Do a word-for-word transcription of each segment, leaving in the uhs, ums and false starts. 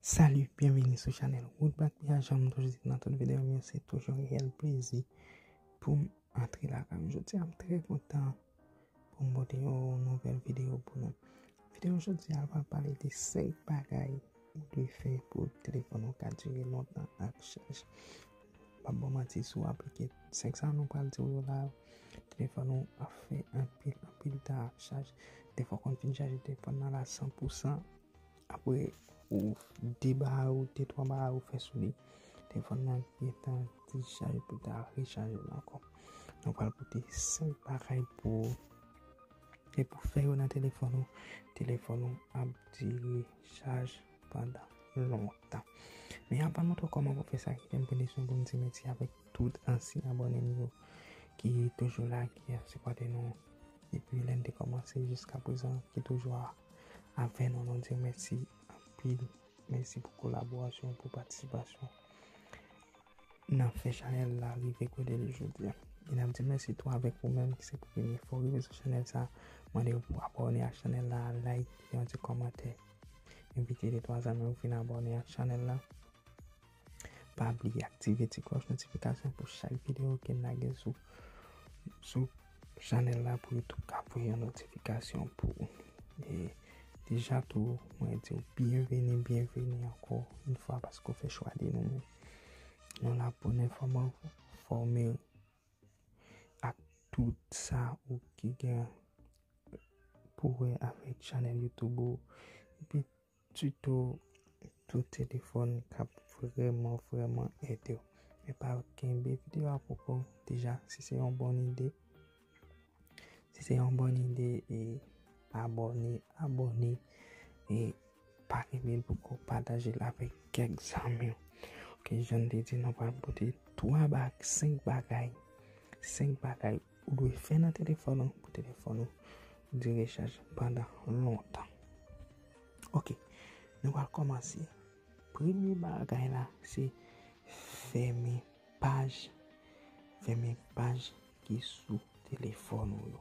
Salut, byenvini sou chanèl Woodblock P A. Jan m toujou di nan tout videyo m yo, se toujou yon reyèl plezi pou m antre lakay ou. Jodi a, m trè kontan pou m pote yon nouvèl videyo pou nou. Videyo jodi a, m ap pale de senk bagay ou dwe fè pou telefòn ou ka dire lontan ak chaj. M p ap ba w manti, si w aplike senk sa nou pral di w yo la, telefòn ou ap fè anpil, anpil tan ak chaj. Defwa w konn fin chaje telefòn nan la san pou san, apre ou de bagay ou de twa bagay ou fè sou li, telefòn nan gentan dichaj pou ta rechaje l ankò. Nou pral pote senk bagay pou e pou fè yo nan telefòn ou, telefòn ou ap dire chaj pandan lontan. Men avan nou montre w kòman pou fè sa, kite m pran desizyon pou m di mèsi avèk tout ansyen abòne m yo ki toujou la, ki ap sipòte nou depi lè n te kòmanse jiska prezan, ki toujou a- avè nou. Nou di mèsi anpil. Mèsi pou kolaborasyon, pou patisipasyon nan fè chanèl la rive kote li jodi a. E n ap di mèsi tou avèk ou menm ki se premye fwa w rive sou chanèl sa. Mande w pou abòne ak chanèl la, like, kite yon ti kòmantè. Envite de twa zanmi w vin abòne ak chanèl la. Pa bliye aktive ti klòch notifikasyon pou chak videyo ke n lage sou, sou chanèl la pou YouTube ka voye yon notifikasyon pou ou. E deja tou, mwen di w byenveni, byenveni ankò yon fwa paske w fè chwa de nou menm. Nou la pou n enfòme w, fòme w ak tout sa ou ki gen pou wè avèk chanèl YouTube ou. Epi tuto pou telefòn k ap vrèman, vrèman ede w. Men pa kenbe videyo a pou kò w deja, si se yon bòn ide. Si se yon bòn ide, e abòne, abòne, e pa kenbe l pou kò w, pataje l avèk kèk zanmi w. Ok, jan m te di, nou pral pote twa bag, senk bagay, senk bagay ou dwe fè nan telefòn ou pou telefòn ou dire chaj pandan lontan. Ok, nou pral kòmanse. Premye bagay la, se fèmen paj, fèmen paj ki sou telefòn ou yo.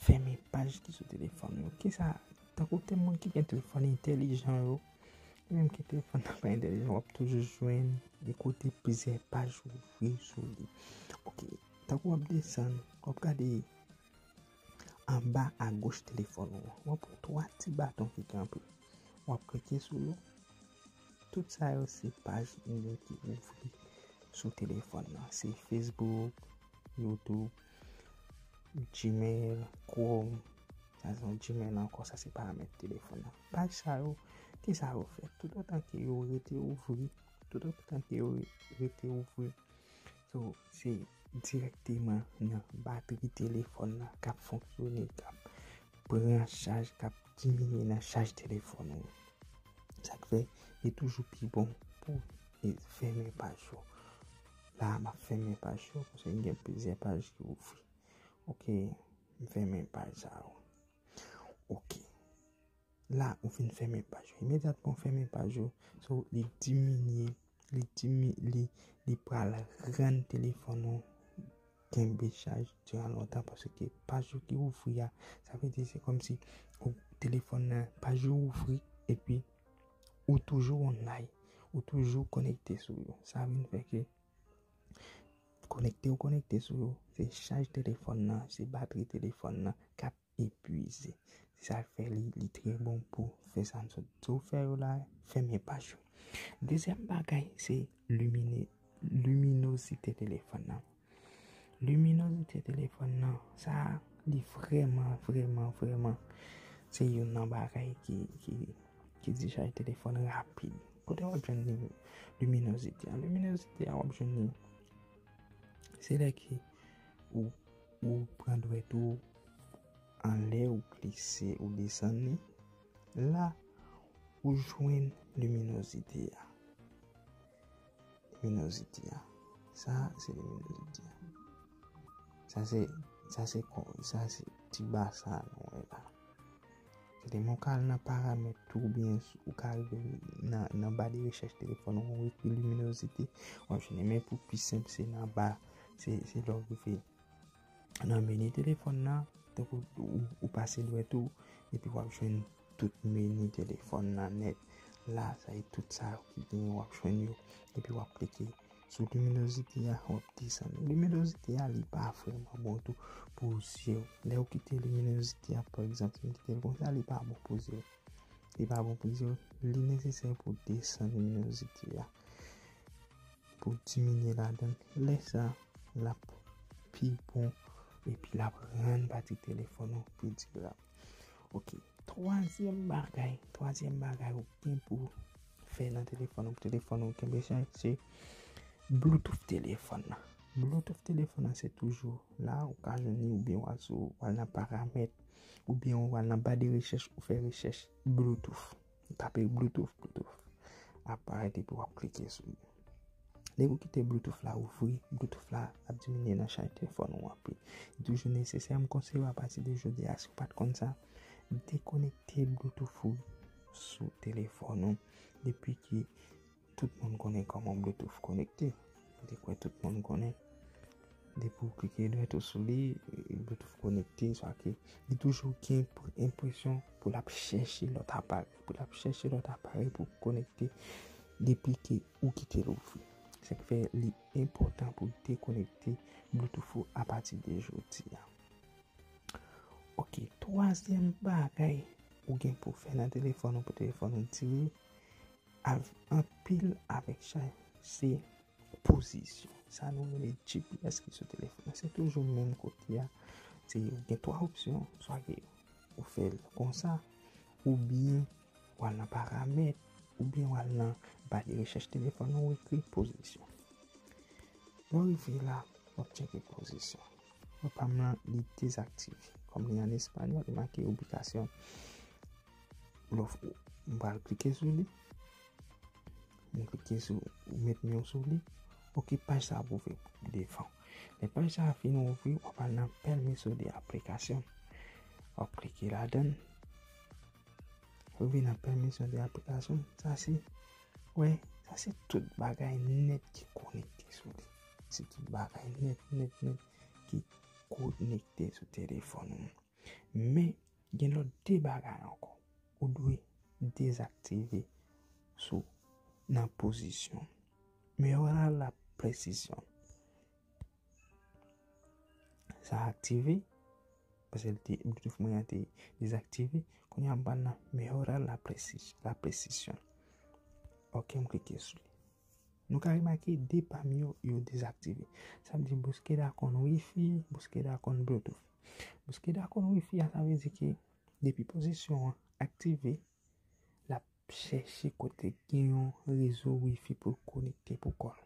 Fèmen paj ki sou telefòn ou yo. Kisa, tankou te moun ki gen telefòn entèlijan yo, ou menm ki telefòn nan pa entèlijan, w ap toujou jwenn e kote plizyè paj ouvri sou li. Ok, tankou w ap desann, w ap gade anba agoch telefòn ou an, w ap wè twa ti baton ki kanpe. W ap klike sou yo. Tout sa yo se paj ou yo ki ouvri sou telefòn nan. Se Facebook, YouTube, Gmail, Chrome. Sa se yon Gmail ankò, sa se paramèt telefòn nan. Paj sa yo, kisa yo fè? Toutotan ke yo rete ouvri, toutotan ke yo rete ouvri, so, se dirèkteman nan batri telefòn nan k ap fonksyone, k ap pran chaj, k ap diminye nan chaj telefòn ou. Sa k fè, li toujou pi bon pou e fèmen paj yo. La, m ap fèmen paj yo, paske gen plizyè paj ki ouvri. Ok, m fèmen paj sa yo. Ok. La, ou fin fèmen paj yo. Imedyatman ou fèmen paj yo, so, li diminye, li dimi-, li, li pral rann telefòn ou kenbe chaj diran lontan, paske paj yo ki ouvri a, sa vle di se kòmsi ou telefòn nan, paj yo ouvri, epi ou toujou online, ou toujou konekte sou yo. Sa vin fè ke konekte ou konekte sou yo, se chaj telefòn nan, se batri telefòn nan k ap epwize. Se sa k fè li, li trè bon pou fè sa m sot di w fè yo la, fèmen paj yo. Dezyèm bagay, se limine-, liminozite telefòn nan. Liminozite telefòn nan, sa, li vrèman, vrèman, vrèman, se youn nan bagay ki, ki, ki dichaj telefòn rapid. Kote w ap jwenn li, liminozite a? Liminozite a, w ap jwenn li, se lè ke ou, ou pran dwèt ou anlè, ou glise, ou desann li. La, ou jwenn liminozite a. Liminozite a. Sa, se liminozite a. Sa, se, sa, se, sa, se ti ba sa nou wè la. Se te mwen ka al nan paramèt tou, oubyen ou ka rive nan, nan ba de rechèch telefòn ou, ou ekri liminozite, w ap jwenn. Men pou pi senp, se nan ba, se, se lè w rive nan meni telefòn nan, tankou ou, ou pase dwèt ou, epi w ap jwenn tout meni telefòn nan nèt. La, sa e tout sa ki genyen, w ap jwenn yo. Epi w ap klike sou liminozite a, w ap desann. Liminozite a, li pa vrèman bon tou pou zye w. Lè w kite liminozite a, pa egzanp, si m kite l konsa, li pa bon pou zye w. Li pa bon pou zye w. Li nesesè pou w desann liminozite a, pou w diminye ladan l. Lè sa, l ap pi bon, epi l ap rann batri telefòn ou pi dirab. Ok. Twazyèm bagay, twazyèm bagay ou gen pou fè nan telefòn ou, pou telefòn ou kenbe chaj, se Bluetooth telefòn nan. Bluetooth telefòn nan, se toujou la, ou ka jwenn li, oubyen w al sou, w al nan paramèt, oubyen w al nan ba de rechèch, ou fè rechèch Bluetooth. Ou tape Bluetooth, Bluetooth ap parèt epi w ap klike sou li. Depi w kite Bluetooth la ouvri, Bluetooth la ap diminye nan chaj telefòn ou anpil. Li toujou nesesè, m konseye w apati de jodi a, si w pa t konn sa, dekonekte Bluetooth ou sou telefòn ou depi ke tout moun konnen kòman Bluetooth konekte. Mwen te kwè tout moun konnen. Depi w klike dwèt ou sou li, Bluetooth konekte, swa ke li toujou gen enp-, enpresyon pou l ap chèche lòt aparèy, pou l ap chèche lòt aparèy pou konekte depi ke ou kite l ouvri. Se k fè li enpòtan pou dekonekte Bluetooth ou apati de jodi a. Ok, twazyèm bagay ou gen pou fè nan telefòn ou, pou telefòn ou dire av-, anpil avèk chaj, se pozisyon. Sa nou rele G P S ki sou telefòn nan. Se toujou menm kote a. Se, ou gen twa opsyon, swa ke ou fè l konsa, oubyen w al nan paramèt, oubyen w al nan ba de rechèch telefòn nan, ou ekri pozisyon. Lè w rive la, w ap tcheke pozisyon. Mwen pa m nan, li dezaktive. Kòm li an espanyòl, li make ubicación. Lè w, m pral klike sou li. M klike sou, ou met men w sou li. Ok, paj sa ap ouvri devan w. Lè paj sa a fin ouvri, w ap al nan permiso de aplicación. W ap klike ladan l. Rive nan permiso de aplicación, sa se, wè, sa se tout bagay nèt ki konekte sou li. Se tout bagay nèt, nèt, nèt ki konekte sou telefòn ou. Men, gen lòt de bagay ankò ou dwe dezaktive sou, nan pozisyon. Mejora la precisión. Sa aktive, paske l te, Bluetooth mwen an te dezaktive. Kounye a m pral nan mejora la presis-, la precisión. Ok, m klike sou li. Nou ka remake de pami yo, yo dezaktive. Sa vle di búsqueda con wifi, búsqueda con Bluetooth. Búsqueda con wifi a, sa vle di ke depi pozisyon an aktive, l ap chèche kote gen yon rezo wifi pou l konekte pou kò l.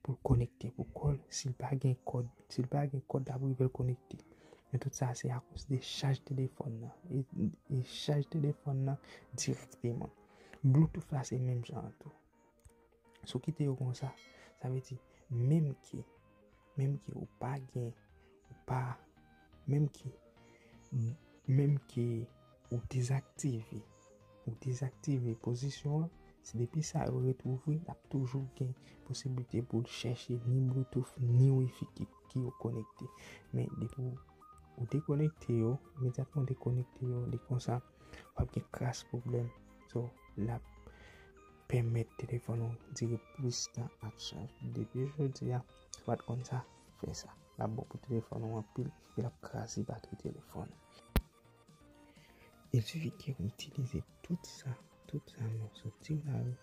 Pou l konekte pou kò l, si l pa gen kòd, si l pa gen kòd, l ap rive l konekte. Men tout sa, se akoz de chaj telefòn nan. E, e chaj telefòn nan dirèkteman. Bluetooth la, se menm jan an tou. Si w kite yo konsa, sa vle di, menm ke, menm ke ou pa gen, ou pa, menm ke, menm ke ou dezaktive, ou dezaktive pozisyon an, si depi sa yo ret ouvri, l ap toujou gen posiblite pou l chèche ni Bluetooth, ni Wi-Fi ki, ki yo konekte. Men depi w, ou dekonekte yo, imedyatman w dekonekte yo, li konsa, w ap gen kras pwoblèm. So, l ap pèmèt telefòn ou dire plis tan ak chaj. Depi jodi a, si w pa t konn sa, fè sa. L ap bon pou telefòn ou anpil, epi l ap kraze batri telefòn ou. Il suffit ke w itilize tout sa, tout sa nou soti la yo,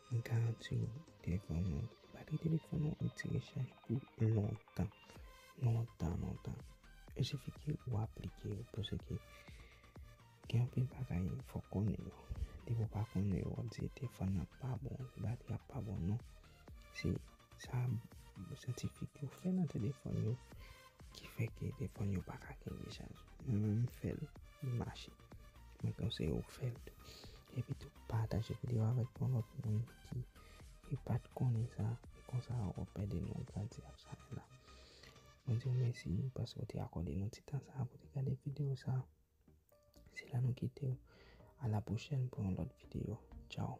mwen garanti w, telefòn ou, batri telefòn ou ap tire chaj pou lontan, lontan, lontan. Il suffit ke w aplike yo, paske gen anpil bagay fòk konnen yo. Depi w pa konnen yo, w ap di telefòn nan pa bon, batri a pa bon, non. Se sa syantifik yo fè nan telefòn yo ki fè ke telefòn yo pa ka kenbe chaj. Mwen menm, m fè l, li mache. Mwen konseye w fè l tou. Epi tou, pataje videyo avèk yon lòt moun ki, ki pa t konnen sa, e konsa w ap ede nou grandi ak chanèl la. Mwen di w mèsi paske w te akòde nou ti tan sa pou te gade videyo sa. Se la nou kite w. A la pwochèn pou yon lòt videyo. Tchaw.